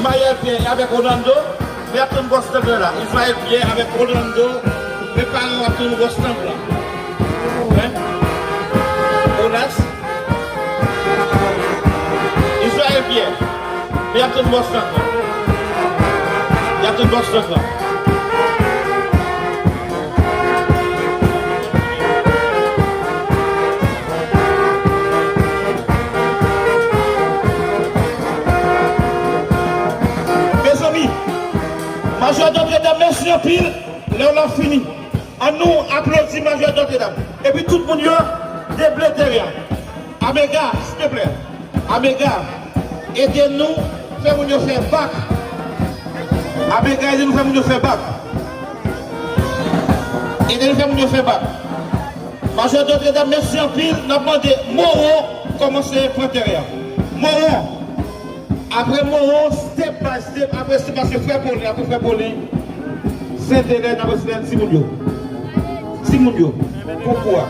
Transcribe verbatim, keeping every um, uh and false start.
Israël Pierre avèk Orlando, men y ap tann bòs tank la. Israël Pierre avèk Orlando, prepare w ap tann bòs tank la. Hein? Olas. Israël Pierre, men y ap tann bòs tank la. Y ap tann bòs tank la. Mezanmi, Majò Dòtredam, mèsi anpil. Lè w la fini, annou aplodi Majò Dòtredam. Epi tout moun yo, deble teren an. Amega, silteplè. Amega, ede nou fè moun yo fè bak. Amega, ede nou fè moun yo fè bak. Ede nou fè moun yo fè bak. Majò Dòtredam, mèsi anpil. N ap mande Mowo kòmanse pran teren an. Mowo. Apre Mowo, step by step, apre se pase Frè Polin, apre Frè Polin, Sentelè, n ap resevwa timoun yo. Timoun yo, pou kou a.